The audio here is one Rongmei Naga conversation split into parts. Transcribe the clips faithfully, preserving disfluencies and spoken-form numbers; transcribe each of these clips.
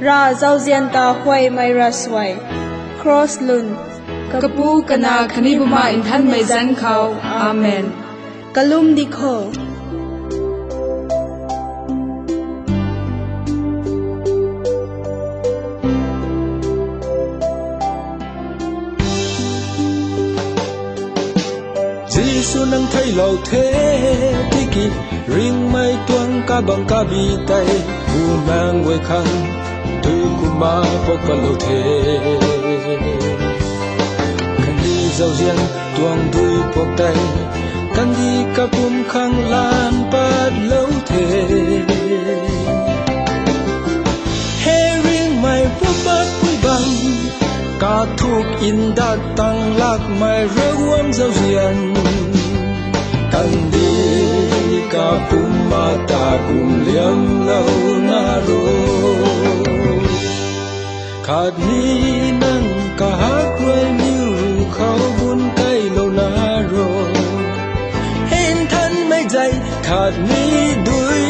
Rav zauzian ta huaymei ravsuai. Cross lun. Kapu, Kanac khatni Bumaengh Nthanmei zanc khou. Amen. Kalum di kho. Jisu nang theiclou the tiki, ringhmei tuang kabang kabi tei, Bumaengh guay khang tu kumna pok patlou the. Kandih zauzian tuang dui pok tei, kandih kapwm khang lan patlou the. He ringhmei pupat pui bang, kathuk ndat tang lakmei Ravguangc zauzian, kandih kapwm ma ta kum liamlou na ro. Khatni nang kahak rui aniu ruc khou bun kailou na ro. He Nthanmei zei khatni dui,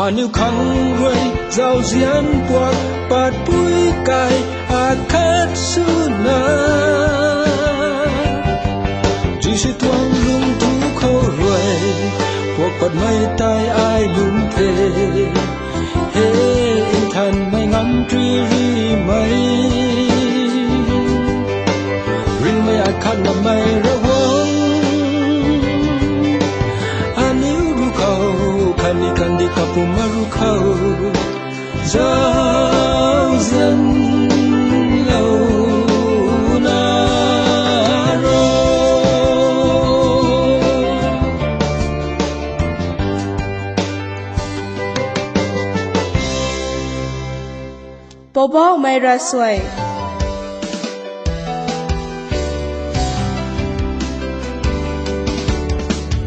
aniu khang rui zauzian puak patpui kai akhat swna, Jisu tuang lungthu khou rui puak patmei tei ai lum the. He Nthanmei ngam ri rimei, ringhmei akhat namei Ravguangc, aniu ruc khou khatni kandih kapwm ma ruc khou zauzianlou na ro. Poubauhmei ravsuai.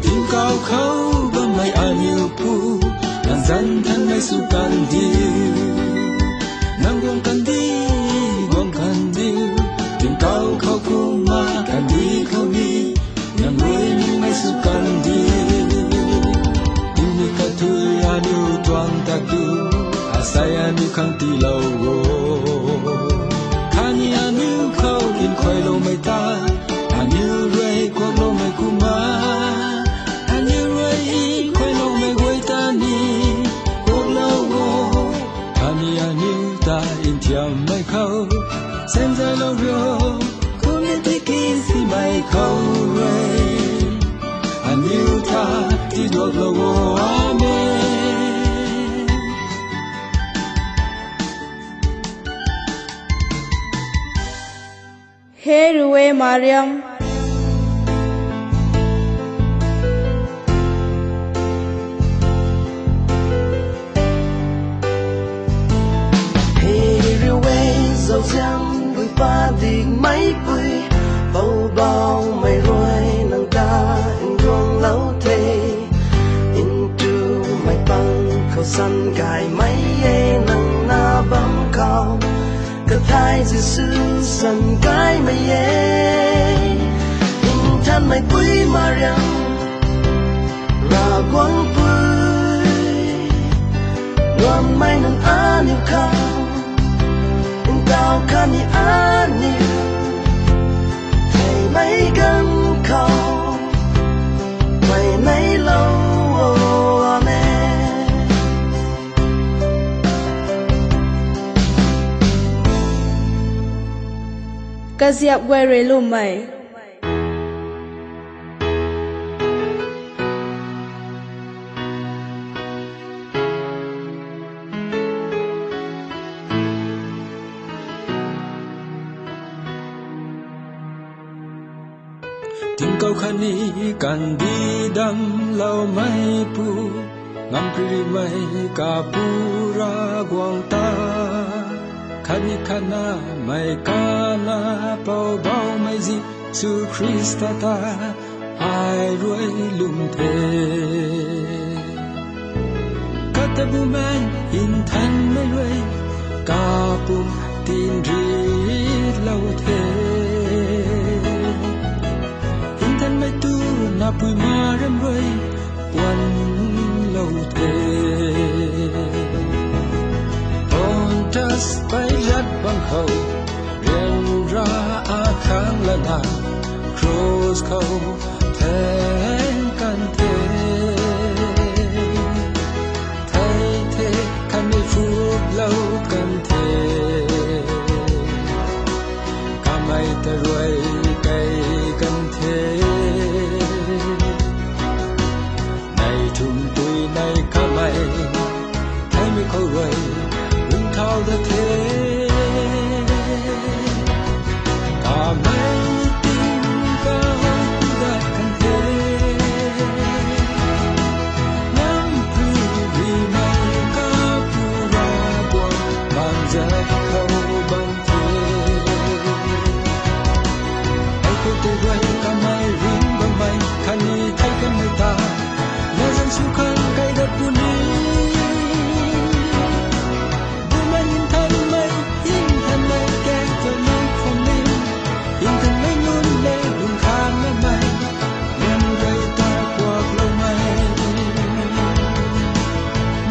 Tingkauh khou bammei aniu Pu, nang zanc thanmei sw kandiu. Nang guang kandiu, guang kandiu. Tingkauh khou kumna kandih khou ni, nang rui ningmei sw kandiu. Tingmik kathui aniu tuang tatu, asei aniu khang tiilou o. Khatni aniu khou nkhuailoumei ta, aniu rui kuakloumei kumna, aniu rui nkhuailoumei guay ta ni kuaklou o. Khatni aniu ta nthiammei khou saengzaylou rio, kumna tiki simei khou rui aniu ta tiduaklou o. Amen. He Ruwe Mariam. He Ruwe zauzian rui padikmeipui, Poubauhmei rui nang ta nruanglou the. Ntumei pang khou san gaymei e nang na bam khou, kathai Jisu san gaymei e. Nthanmeipui Mariam, Ravguangc pui, nuanmei nunc aniu khang, ntaw khatni aniu theimei ganv khou, mei neilou o. Amen. Kaziap guay rui lwmmei. Tingkauh khatni kandih damcloumeipu, ngamparymei Kapu Ravguangc ta, khatni khatnamei Kanac Poubauhmei Jisu Khrista ta, ai rui lwm the. Kata Bumaengh Nthanmei rui kapwm tinritlou the. Nthanmei tuna pui Mariam rui puanlou the. Kros khou theng kan the, thei the khatni phuplou kan the, kamei ta ruai kei kan the. Nei thum tui nei kamei, theimei khou ruai, ringcthau dat the. Kamei ting ka dat kan the. Nang privimei kapu Ravguangc bam zat khou bam the. Ei khou tei ruai kamei ring bammei khatni thei kanmei ta, latzan sw khang kai dat puni. Bumaengh Nthanmei, Nthanmei, Kaipuimei khou ni, Nthanmei nunc le lungkhamnamei, nang rui ta kuakloumei,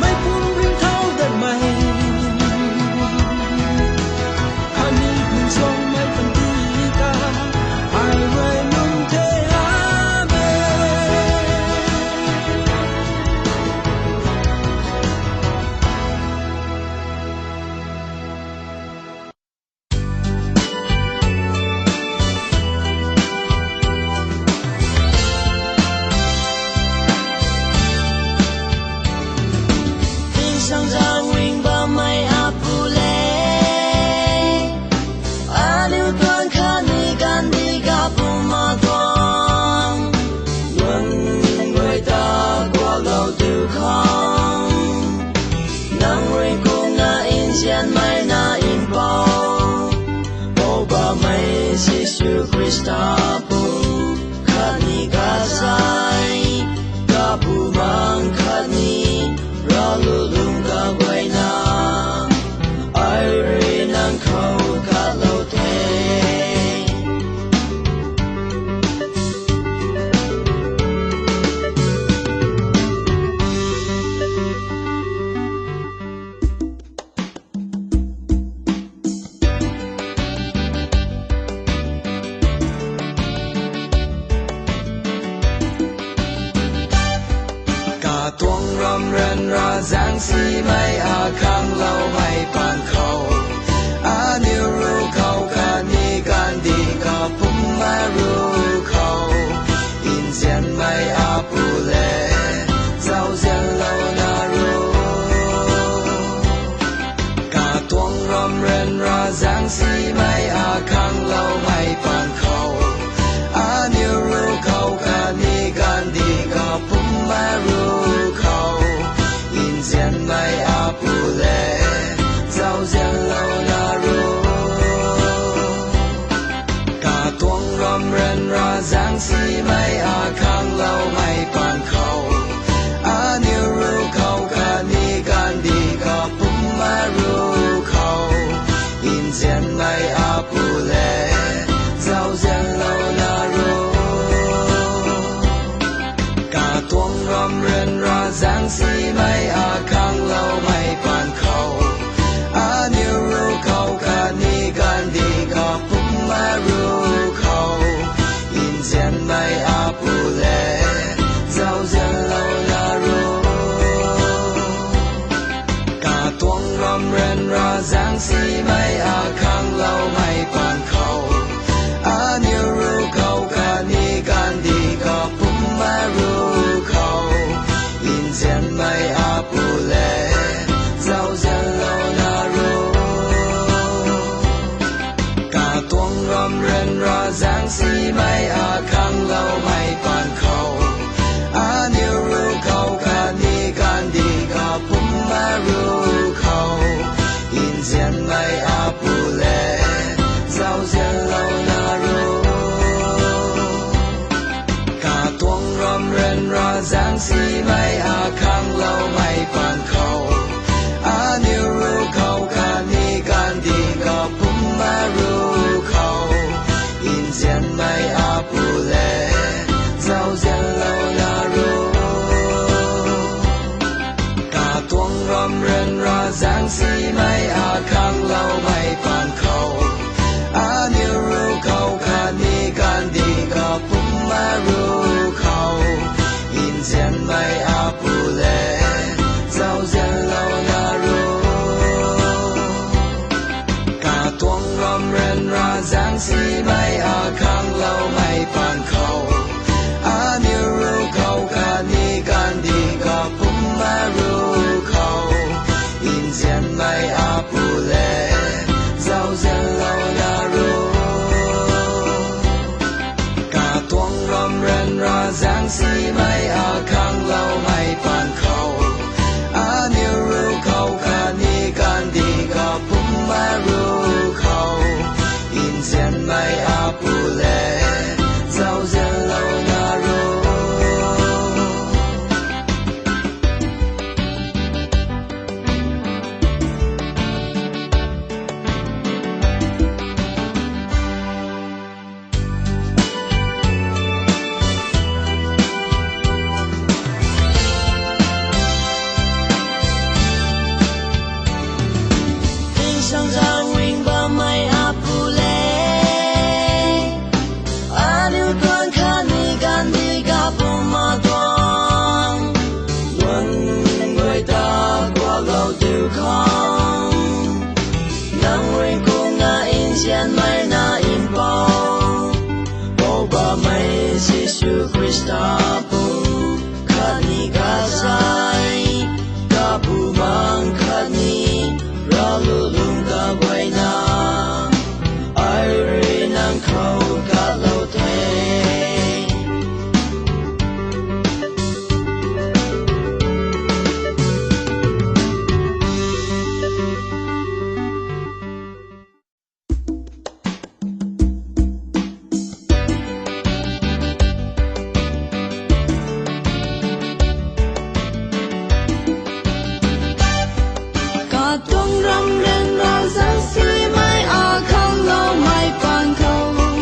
meic pum ringcthau datmei, khatni pum suangmei panty ta, ai rui nunc the. Amen. Tingsaengzaeng ring bammei Apu le, aniu tuang khatni kandih kapwm ma tuang, nang rui ta kuaklou tu khang, nang rui kumna nzianmei na Mpouh, Poubauhmei Jisu Khrista pum, khatni kazei, kabumaengh khatni ralu lung kaguayna, ai rui nang khou katlou the. Katuang ramren ravzaeng simei akangloumei paan khou, aniu ruc khou khatni kandih kapwm ma ruc khou, nzianmei Apu le, zauzianlou na ru. Katuang ramren ravzaeng simei akangloumei paan khou, aniu ruc khou khatni kandih kapwm ma ruc khou, nzianmei Apu le, zauzianlou na ru. Katuang ramren ravzaeng simei akangloumei paan khou, aniu ruc khou khatni kandih kapwm ma ruc khou, nzianmei Apu le, zauzianlou na ru. Katuang ramren ravzaeng simei akangloumei paan khou, aniu ruc khou khatni kandih kapwm ma ruc khou, nzianmei Apu le, zauzian Mei Apu le, zauzianlou na ro. Tingsaengzaeng ringh bammei Apu le, aniu tuang khatni kandih kapwm ma tuang, guang guay ta kuaklou diu khang, nang ringh kungna nzianmei na Mpouh, Poubauhmei Jisu Khrista pum khatni kazei, Kabumaengh khatni Ravlulung kaguayna, ai rui nang khou katlou the. Katuang ramren ravzan suimei akhangloumei paan khou,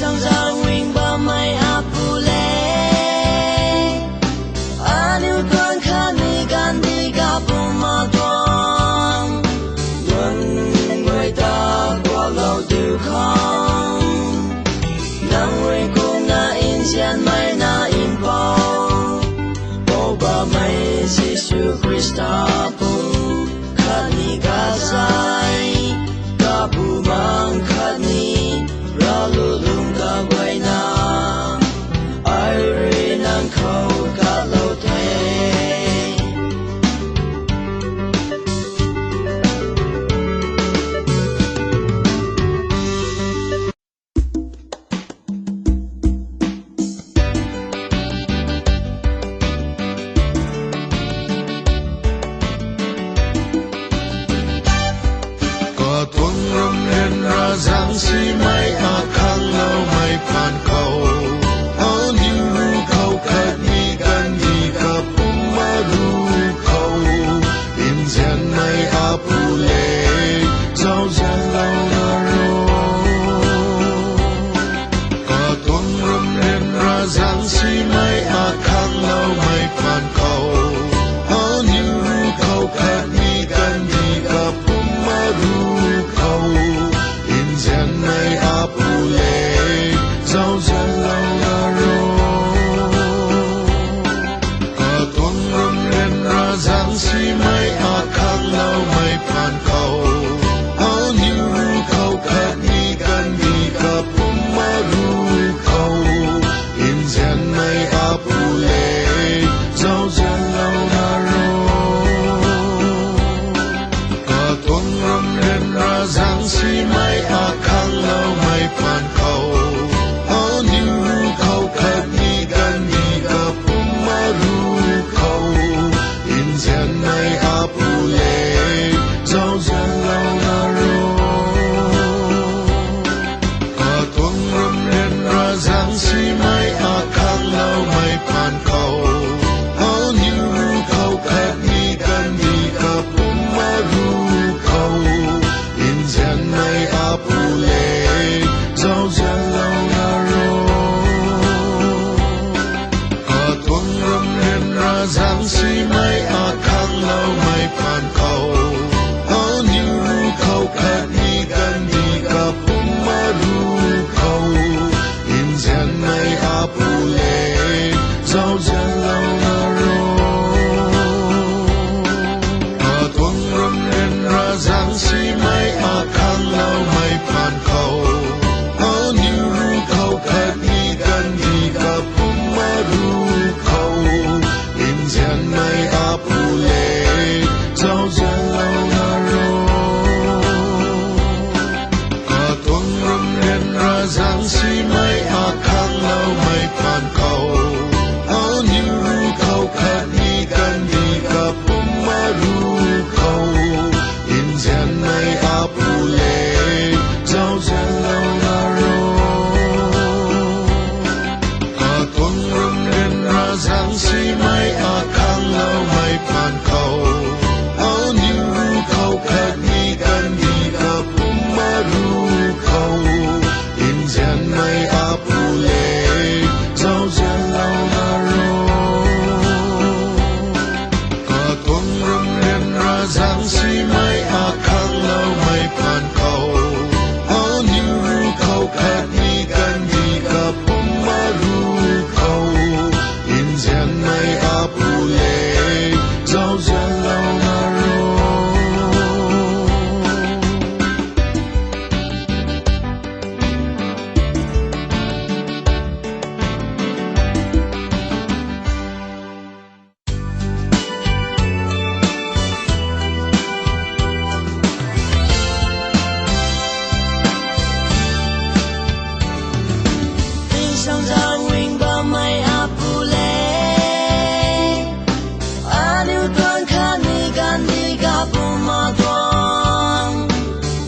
Sangzang ring bammei Apu le, aniu tuang khatni kandih kapwm ma tuang, guang guay ta kuaklou diu khang, nang rui kumna nzianmei na Mpouh, Poubauhmei Jisu Khrista pum khatni kazei, kabumaengc khatni ralulung kaguayna, ai rui nang khou katlou the. Katuang ramh ryanra zaeng simei akhangloumei phaan khou, aniu ruc khou khatni kandih kapwm ma ruc khou, nzianmei Apu le, zauzianlou na ro. Katuang ramh ryanra zaeng simei akhangloumei phaan khou, aniu ruc khou khatni kandih kapwm ma ruc khou, nzianmei Apu le, zauzianlou na ro. Katuang ramh ryanra zaeng simei akhangloumei phaan khou, aniu ruc khou khatni kandih kapwm ma ruc khou, nzianmei Apu le, zauzianlou na ro. Katuang ramh ryanra zaeng simei akhangloumei phaan khou, aniu ruc khou khatni kandih kapwm ma ruc khou, nzianmei Apu le, zauzianlou na ro. Katuang ramh ryanra zaeng simei akhangloumei phaan khou, aniu ruc khou khatni kandih kapwm ma ruc khou, nzianmei Apu le, zauzianlou na ro. Katuang ramh ryanra zaeng simei akhangloumei phaan khou, aniu ruc khou khatni kandih kapwm ma ruc khou, nzianmei Apu le, zauzianlou na ro. Katuang ramh ryanra zaeng simei akhangloumei phaan khou, aniu ruc khou khatni kandih kapwm ma ruc khou, nzianmei Apu le, zauzianlou na ro. Katuang ramh ryanra zaeng simei akhangloumei phaan khou, aniu ruc khou khatni kandih kapwm ma ruc khou, nzianmei Apu le, zauzianlou na ro. Katuang ramh ryanra zaeng simei akhangloumei phaan khou, aniu ruc khou khatni kandih kapwm ma ruc khou, nzianmei Apu le, zauzianlou na ro. Katuang ramh ryanra zaeng simei akhangloumei phaan khou, aniu ruc khou khatni kandih kapwm ma ruc khou, nzianmei Apu le, zauzianlou na ro. Tingsaengzaeng ring bammei Apu le, aniu tuang khatni kandih kapwm ma tuang,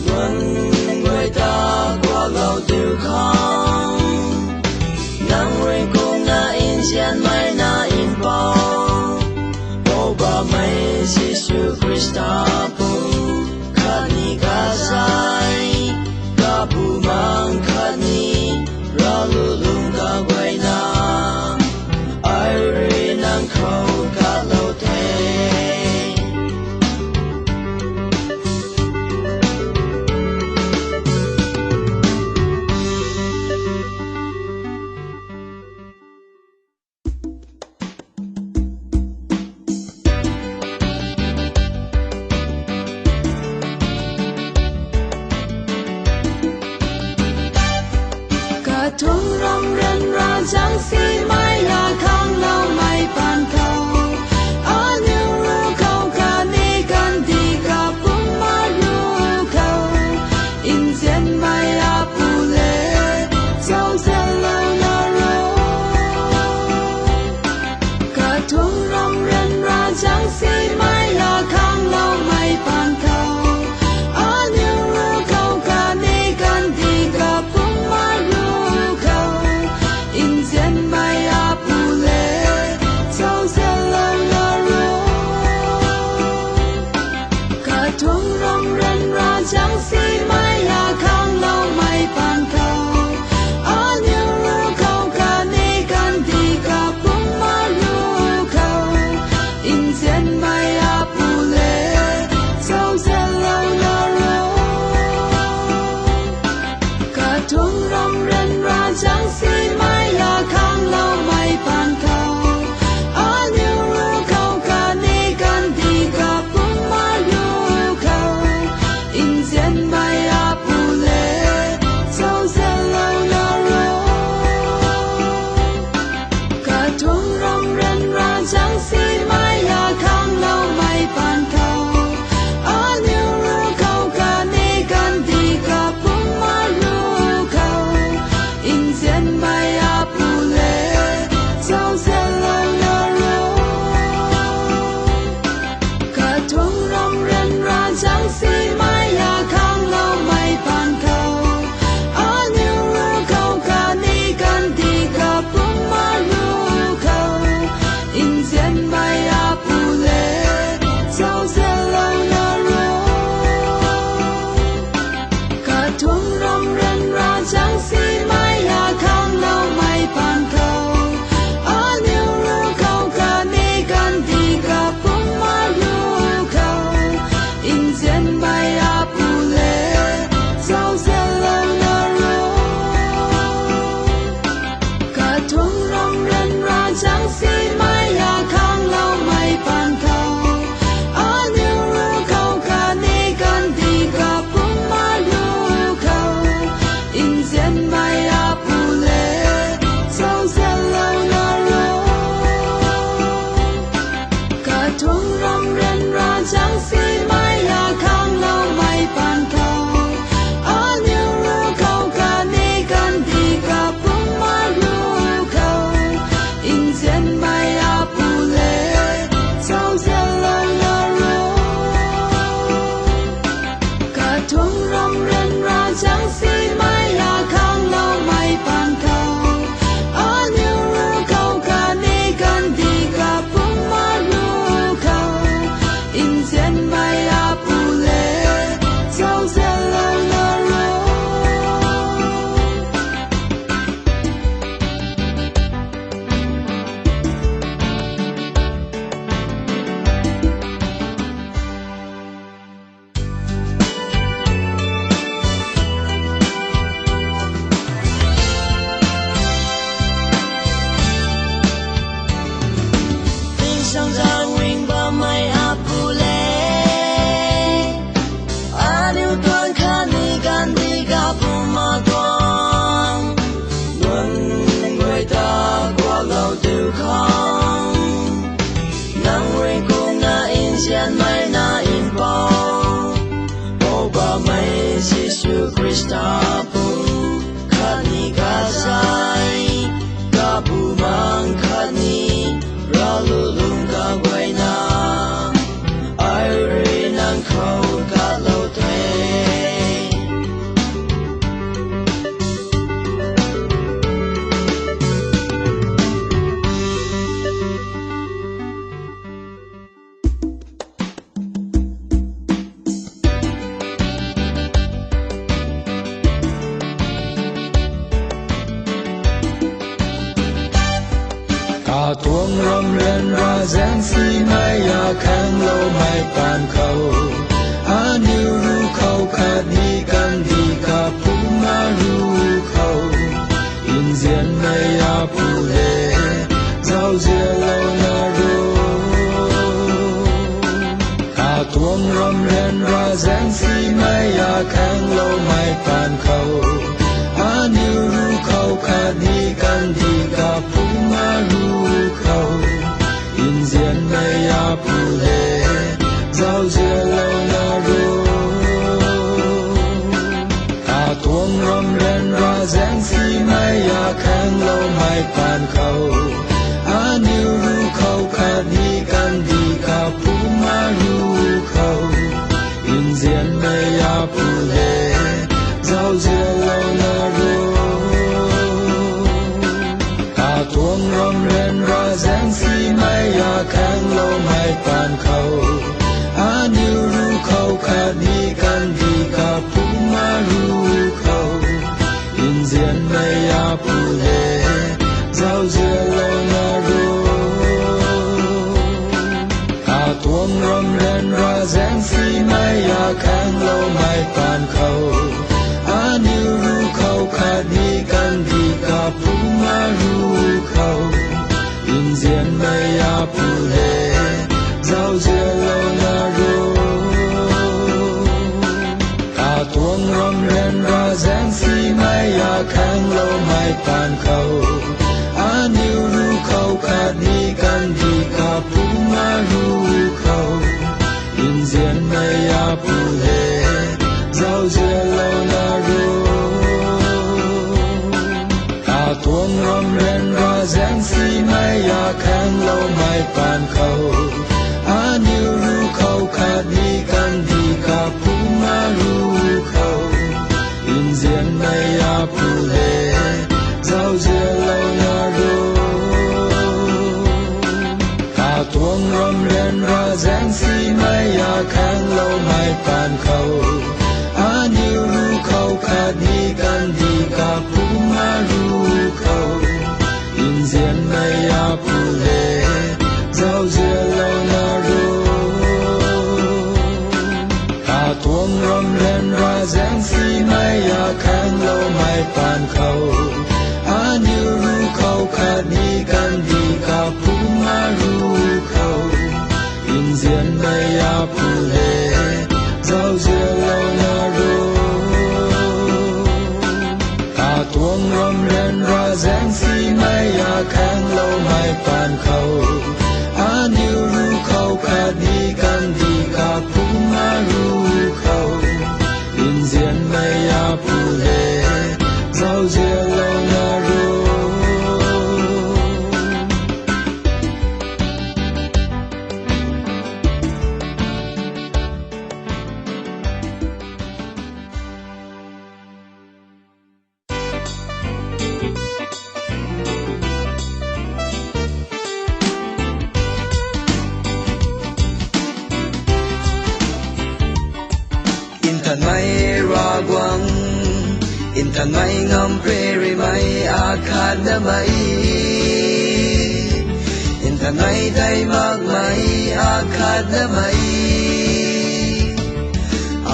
guang guay ta kuaklou diu khang, nang rui kumna nzianmei na Mpouh, Poubauhmei Jisu Khrista pum khatni kazei, kabumaengc khatni ra Ram ryanra zaeng simei a khangloumei paan khou, aniu ruc khou khatni kandih kapwm ma ruc khou, nzianmei Apu le, zauzianlou na ro. Katuang ram ryanra zaeng simei a khangloumei paan khou, aniu ruc khou khatni kandih kapwm ma ruc khou, nzianmei Apu le, zauzianlou na ro. Katuang ram ryanra zaeng simei a khangloumei paan khou, aniu ruc khou khatni kandih kapwm ma ruc khou, nzianmei Apu le, zauzianlou na ro. Katuang ram ryanra zaeng simei a khangloumei paan khou, aniu ruc khou khatni kandih kapwm ma ruc khou, nzianmei Apu le, zauzianlou na ro. Katuang ram ryanra zaeng simei a khangloumei paan khou, aniu ruc khou khatni kandih kapwm ma ruc khou, nzianmei Apu le, zauzianlou na ro. Katuang ram ryanra zaeng simei a khangloumei paan khou, aniu ruc khou khatni kandih kapwm ma ruc khou, nzianmei Apu le, zauzianlou na ro. Katuang ram ryanra zaeng simei a khangloumei paan khou, aniu ruc khou khatni kandih kapwm ma ruc khou, nzianmei Apu le, zauzianlou na ro. Katuang ram ryanra zaeng simei a khangloumei paan khou, aniu ruc khou khatni kandih kapwm ma ruc khou, nzianmei Apu le, zauzianlou na ro. Katuang ram ryanra zaeng simei a khangloumei paan khou, aniu ruc khou khatni kandih kapwm ma ruc khou, nzianmei Apu le, zauzianlou na ro. Katuang ram ryanra zaeng simei a khangloumei paan khou, aniu ruc khou khatni kandih kapwm ma ruc khou, nzianmei Apu le, zauzianlou na ro. Tingsaengzaeng ringbammei Apu le, aniu tuang khatni kandih kapwm ma tuang, nang guay ta gualou tu khang, nang rui kumna nzianmei na Mpouh, Poubauhmei Jisu Khrista pum, khatni kazei, kabumaengc khatni ravlulung kaguayna, ai rui nang khou kalou the. Katuang ramren ravzaeng simei akhaengloumei paan khou, aniu ruc khou khatni kandih kapwm ma ruc khou, nzianmei Apu le, zauzianlou na ro. Katuang ramren ravzaeng simei akhaengloumei paan khou, aniu ruc khou khatni kandih kapwm ma ru khou, nzianmei Apu le, zauzianlou na ro. Katuang ramren ra zaeng simei akhaengloumei paan khou, aniu ru khou khatni kandih kapwm ma ru khou, nzianmei Apu le, zauzianlou na ro. Katuang ramren ra zaeng simei akhaengloumei paan khou, aniu ru khou khatni kandih kapwm ma ru khou, nzianmei Apu le, zauzianlou na ro. Katuang ramren ra zaeng simei akhaengloumei paan khou, aniu ru khou khatni kandih kapwm ma ru khou, nzianmei Apu le, zauzianlou na ro. Katuang ramren ra zaeng simei akhaengloumei paan khou, aniu ru khou khatni kandih kapwm ma ru khou, nzianmei Apu le, zauzianlou na ro. Katuang ramren ra zaeng simei akhaengloumei paan khou, aniu ru khou khatni kandih kapwm ma ru khou, nzianmei Apu le, zauzianlou na ro. Katuang ramren ra zaeng simei akhaengloumei paan khou, aniu ru khou khatni kandih kapwm ma ru khou, nzianmei Apu le, zauzianlou na ro. Katuang ramren ra zaeng simei akhaengloumei paan khou, aniu ru khou khatni kandih kapwm ma ru khou, nzianmei Apu le, zauzianlou na ro. Katuang ramren ra zaeng simei akhaengloumei paan khou, aniu ru khou khatni kandih kapwm ma ru khou, nzianmei Apu le, zauzianlou na ro. Nthanmei Ravguangc, nthanmei ngamparymei akhatnamei, nthanmei tei makmei akhatnamei,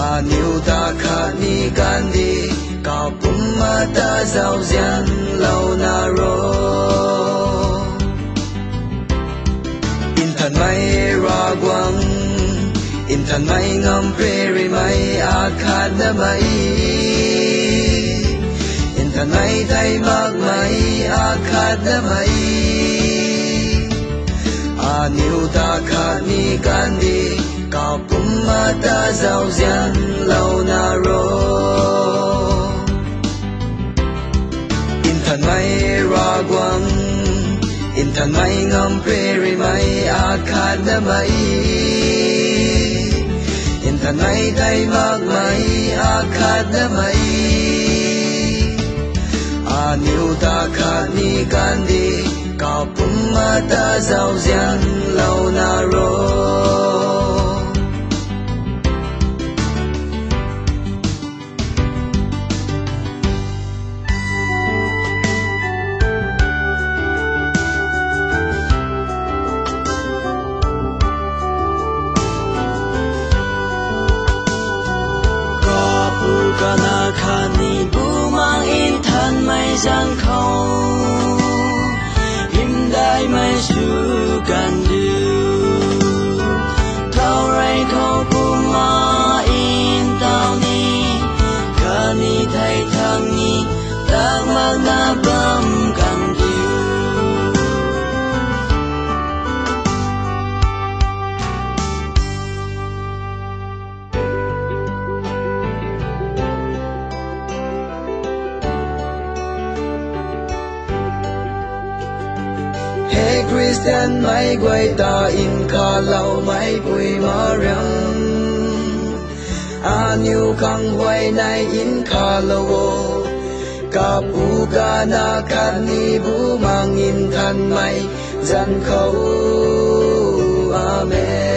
aniu ta khatni kandih kapwm ma ta zauzianlou na ro. Nthanmei Ravguangc, nthanmei ngamparymei akhatnamei, nthanmei tei makmei akhatnamei, aniu ta khatni kandih kapwm ma ta zauzianlou na ro. Nthanmei Ravguangc, nthanmei ngamparymei akhatnamei, nthanmei tei makmei akhatnamei, aniu ta khatni kandih kapwm ma ta zauzianlou na ro. Kapu, Kanac khatni Bumaengh Nthanmei zanc khou hymdaihmei sw kan diu. Thau rey khou kumna ntaw ni, khatni thei thang ni, tak makna Khristianmei guay ta nkhavloumei pui Mariam, aniu khang huayney nkhavlou o. Kapu, Kanac khatni Bumaengh Nthanmei zanc khou. Amen.